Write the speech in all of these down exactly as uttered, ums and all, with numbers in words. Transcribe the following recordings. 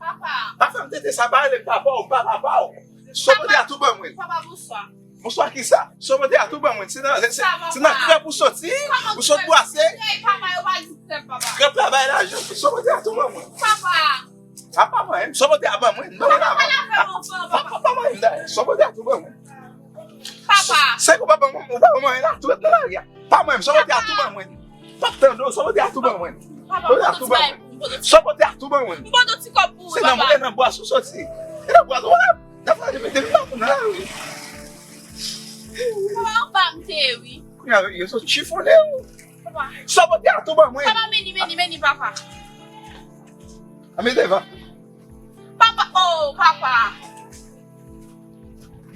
Papa. Pa fè m tete sa, pa rele m papa w, m pa papa w. Sòmante a tou ban mwen. Papa, bonswa. Bonswa kisa? Sòmante a tou ban mwen. Se nan, se, se, se nan krèp ou soti, ou sot bwase. Krèp, papa, yo pa di krèp, papa. Krèp la bay lajan. Sòmante a tou ban mwen. Papa. Papa mwen, sòmante a ban mwen. Papa, pa pale avè m anvan, papa. Papa mwen, dayè. Sòmante a tou ban mwen. Papa. Se ou pa ban mwen, ou pa ban mwen la, tou ret nan lari a. Pa mwen, sòmante a tou ban mwen. Pap tande w, sòmante a tou ban mwen. Papa, m pote ti bagay pou ou, m pote ti. Sòmante a tou ban mwen. M pote ti kòb pou ou, papa. Se nan mwen, nan bwasyon soti. E nan bwasyon, wè. Nan fwa de mete m nan, nan lari. Papa, anba m te ye, wi. Kounye a, yo sot chifonnen ou. Papa. Sòmante a tou ban mwen. Papa, meni, meni, meni, papa. A, mete va. Papa, oh, papa.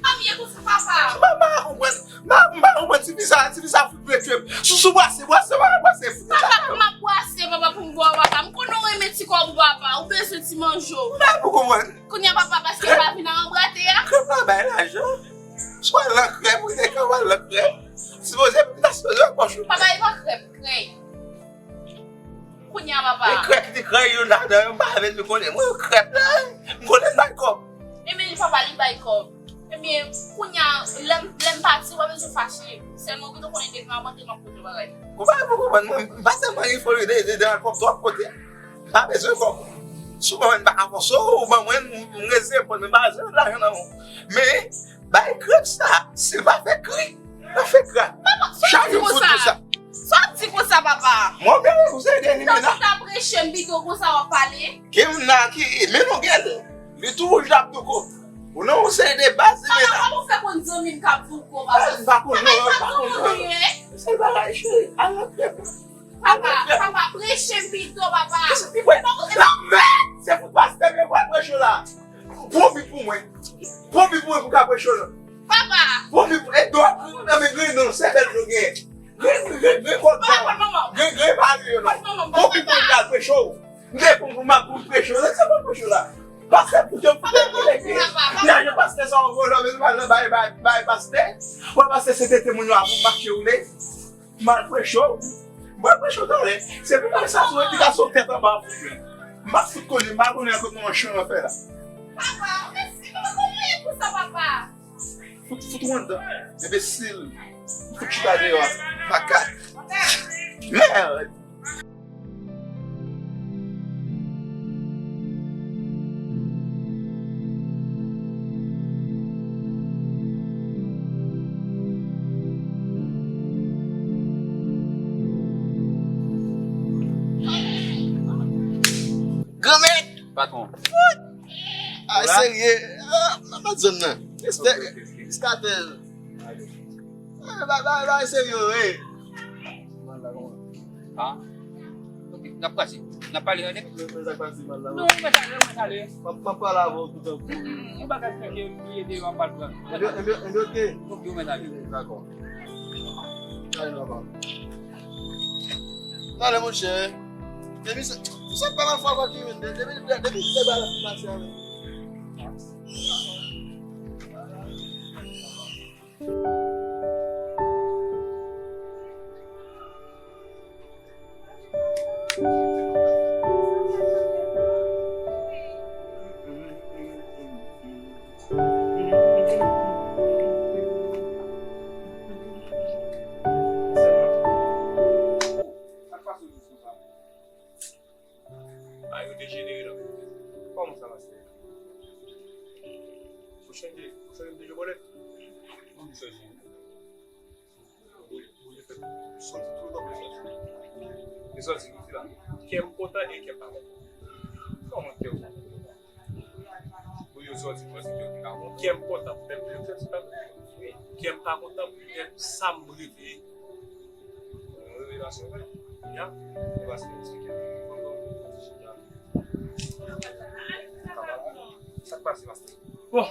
Anmye konsa, papa. M pa, m pa konprann. M pa, m pa konprann tifi sa, tifi sa fout retire m. Sousou bwase, bwase, bwase, bwase, fout. Papa, m ap bwase, papa, pou m ba w, papa. M konnen w renmen ti kòb ou, papa. Ou bezwen ti manje w. M pa pou konprann. Kounye a, papa, paske m pa vin a anbrate a. Krèp la bay lajan. Swa lan krèp, ou te ka wè lan krèp. Sipoze, m ta sipoze wè pòch ou. Papa, e pa krèp, krèy. Kounye a, papa. E krèk ki te krèy yo ladan yo, m pa vle nou konnen. Mwen, krèk la, m konnen bay kòb. Ebyen, li papa, li bay kòb. Ebyen, kounye a, lè m, lè m pati, w pa bezwen fache. Sèlman, ou gentan konnen depi m ap antre, m ap pote bagay. Ou pa pou konprann, mwen, m pa sèlman gen foli de, de, de kòb twòp kote. M pa bezwen kòb. Si w ban mwen, m pa ka fòse w, ou ban mwen, m, m reze, mwen, m pa bezwen lajan nan men w. Men, bay krèk sa, si l pa fè kri, l ap fè krak. Papa, sa w di konsa? Sa w di konsa, papa? Mwen menm, ou se de limena. Tankou ta preche m pito konsa w ap pale. Ki m la ki, men nou gèl. Li tou wouj la ap douko. Ou nan yon seri de baz limena. Papa, kòman w fè konn zanmi m k ap douko, papa? M pa konn non, m pa konn non. Se bagay cheri, al nan krèk. Papa, papa, preche m pito, papa. Kisa ki mwen? Papa, se fout pastè m pral preche w la. Pran Bib pou mwen. Pran Bib pou mwen pou ka preche w la. Papa. Pran Bib, e dwa, nan men grenn nan, sèvèl nou gen. Grenn, grenn, grenn kòd nan. Grenn, grenn pale yo non. Pran Bib pou mwen pou ka preche w. M te konn pou m ap pou preche w la. Se pa preche w la. Pastè pou te pou te pou te. Nan jan pastè sa w vòlò, men pa nan bay, bay, bay pastè. Wè pastè se tete moun yo ap mache w le. M al preche w. M al preche w talè. Se pou bagay sa sou edikasyon tèt anba pou mwen. M pa fout konnen, m pa konnen ankò kòman chan an fè la. Papa, mèsi, papa, kòman w ye pou sa, papa? Fout, fout ou anndan, enbesil. Fout chita deyò a, makak. Mèd! Granmèt! Patwon. Ay, serye. Ah, nan zòn nan. Eskatel. Ay, ba, ba, ba, serye, wi. Ah. Ok, n ap pase. N ap pale, tande. Non, mwen ale, mwen ale. M ap, m ap pale avè w toutan. Mm, mm, yon bagay fè ke li ede yo ap pale pran. Ebyen, ebyen, ebyen, ok. Ok, mwen ale. Dakò. Ale, papa. Ale, monchè. Depi se, se pa la fwa ki vin, depi, depi se pa la fwa ki vin. Ay, yo dejenere nan. Kòman sa, pastè? Ou chanje, ou chanje m te jwe bòlèt? Ou chanje. Ou, ou te fè sòti tout lòt de sòti. E sòti ki la. Kè m kontan e kè m pa kontan. Kòman kè w kontan? Pou yo sòti, mwen se kè w te ka bon. Kè m kontan poutèt pou yo fè ti bagay. Kè m pa kontan poutèt sa m reve. Yon revelasyon vre. Ya. E pastè, se kè m kontan. Sa k pase, pastè? Bon.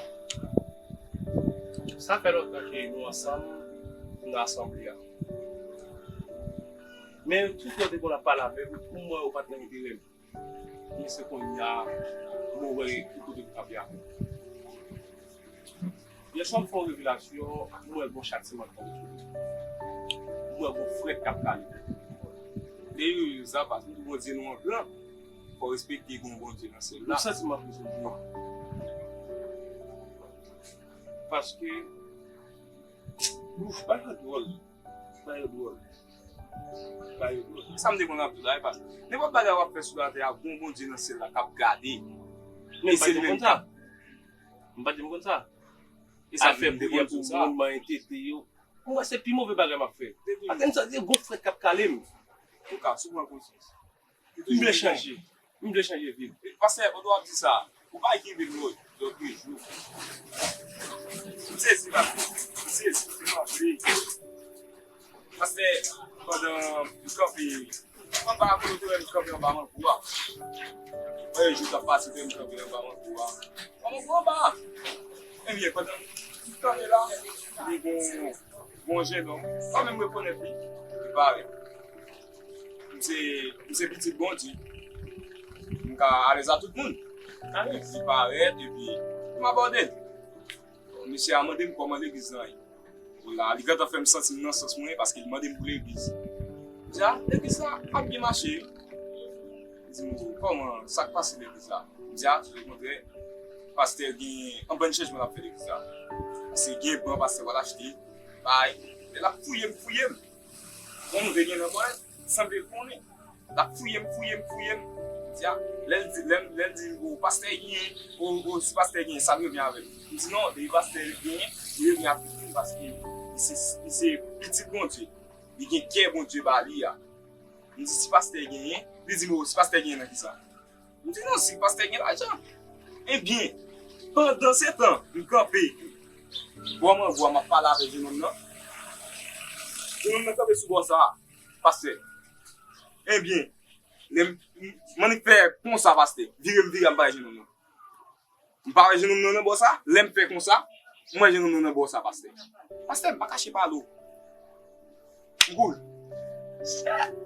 Sa fè lontan ke nou ansanm, nou nan asanble a. Men tout lè w te konn ap pale avè m, m wè ou pa t nan enterè m. Men se kounye a, mwen wè ki kote m kanpe a. Yè swa m fè yon revelasyon, m wè gon chatiman k ap tonbe sou nou. M wè gon frèt k ap kale. Depi sa, paske nou Bondye nou an gran, fò respekte gon Bondye nan syèl la. M santi m ap bezwen di. Paske, ouf, bagay yo dwòl. Bagay yo dwòl. Bagay yo dwòl. Sa m te konn ap di w la, e pa nenpòt bagay w ap fè sou latè a, gon Bondye nan syèl la k ap gade. Men se li menm ki ap. M pa t janm konn sa. E sa fè m te konn di w moun mwen entete yo. M wè se pi move bagay m ap fè. Atè m santi gon frèt k ap kale m. Antouka, si w pran konsyans. M vle chanje. M vle chanje vi m. Pastè, pandan w ap di sa, ou pa kenbe l lòt, lòt de jou. M sezi, pastè. M sezi, se pa vre. Pastè, pandan m kanpe, m pa konn kote w wè m kanpe anba mango a. Mwen, jou t ap pase, m kanpe anba mango a. Anba mango anba. Ebyen, pandan m kanpe la, li gon, gon jennonm, m pa menm rekonèt li, li parèt. M se, m se pitit Bondye. M ka alèz a tout moun. Li parèt, epi m abòde l. Misye a mande m kòman legliz lan ye. Ou la, li gentan fè m santi m nan sans mwen, paske li mande m pou legliz. M di, a, legliz la ap byen mache wi. Li di m, kòman, sa k pase legliz la? M di, a, okontrè, pastè gen anbann chanjman l ap fè legliz la. Paske gen ban pastè pral achte, bay. Lè l ap fouye m, fouye m. Bon, m vle gen nan bòlèt, sanble l konnen. L ap fouye m, fouye m, fouye m. M di, a, lè l di, lè, lè l di m, o, pastè genyen, o, o, si pastè genyen, sa l revyen avè m? M di, non, depi pastè genyen, li revyen ak tout moun, paske li se, li se pitit Bondye. Li gen kè Bondye ba li a. M di, si pastè genyen, li di m, o, si pastè genyen nan kisa? M di, non, si pastè gen lajan. Ebyen, pandansetan, m kanpe bò mango a, m ap pale avèk jennonm nan. Jennonm nan kanpe sou bò sa a, pastè. Ebyen, lè m, m, m annik fè konsa, pastè. Vire m vire a, m pa wè jennonm nan. M pa wè jennonm nan nan bò sa. Lè m fè konsa, m wè jennonm nan nan bò sa, pastè. Pastè, m pa kache pale w. M kouri.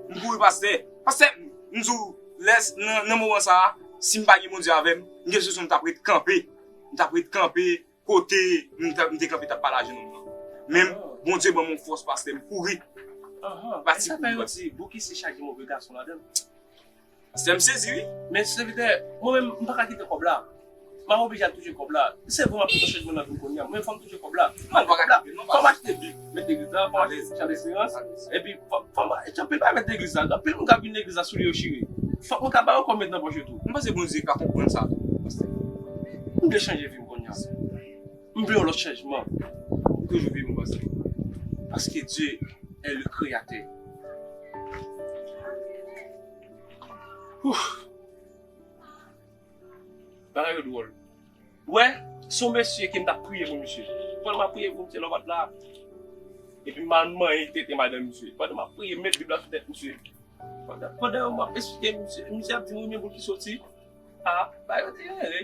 M kouri, pastè. Pastè, m di w, lè, nan, nan moman sa a, si m pa gen Bondye avè m, m gen enpresyon m t ap ret kanpe. M t ap ret kanpe kote m t ap, m te kanpe t ap pale a jennonm nan. Men, Bondye ban m yon fòs, pastè, m kouri. Pati kouri, pastè. Bouki si chak gen move gason ladan l. Sè m sezi wi. Men sèvitè, mwen menm, m pa ka kite kòb la. M ap oblije al touche kòb la. Se vre m ap fè chanjman nan vi m kounye a. Mwen fò m touche kòb la. M ap touche kòb la. Fò m achte Bib, met legliz la. Fò m achte Chan Esperans. Epi fò, fò m achte anpil bagay met legliz la. Anpil moun k ap vin legliz la, soulye yo chire. Fòk mwen ka ba yo kòb met nan pòch yo tou. M panse Bondye ka konprann sa tou, pastè. M vle chanje vi m kounye a. M vle yon lòt chanjman. Ou toujou vivan, pastè. Parce que Dieu est le créateur. Ouf. Bagay yo dwòl. Wè, se yon mesye ke m t ap priye pou misye. Pandan m ap priye pou misye, lè w pa t la. Epi m al manyen tete madanm misye. Pandan m ap priye, m met Bib la sou tèt misye. Pandan, pandan m ap esplike misye, misye ap di m wi, men boul ki soti. A, bagay yo te rele.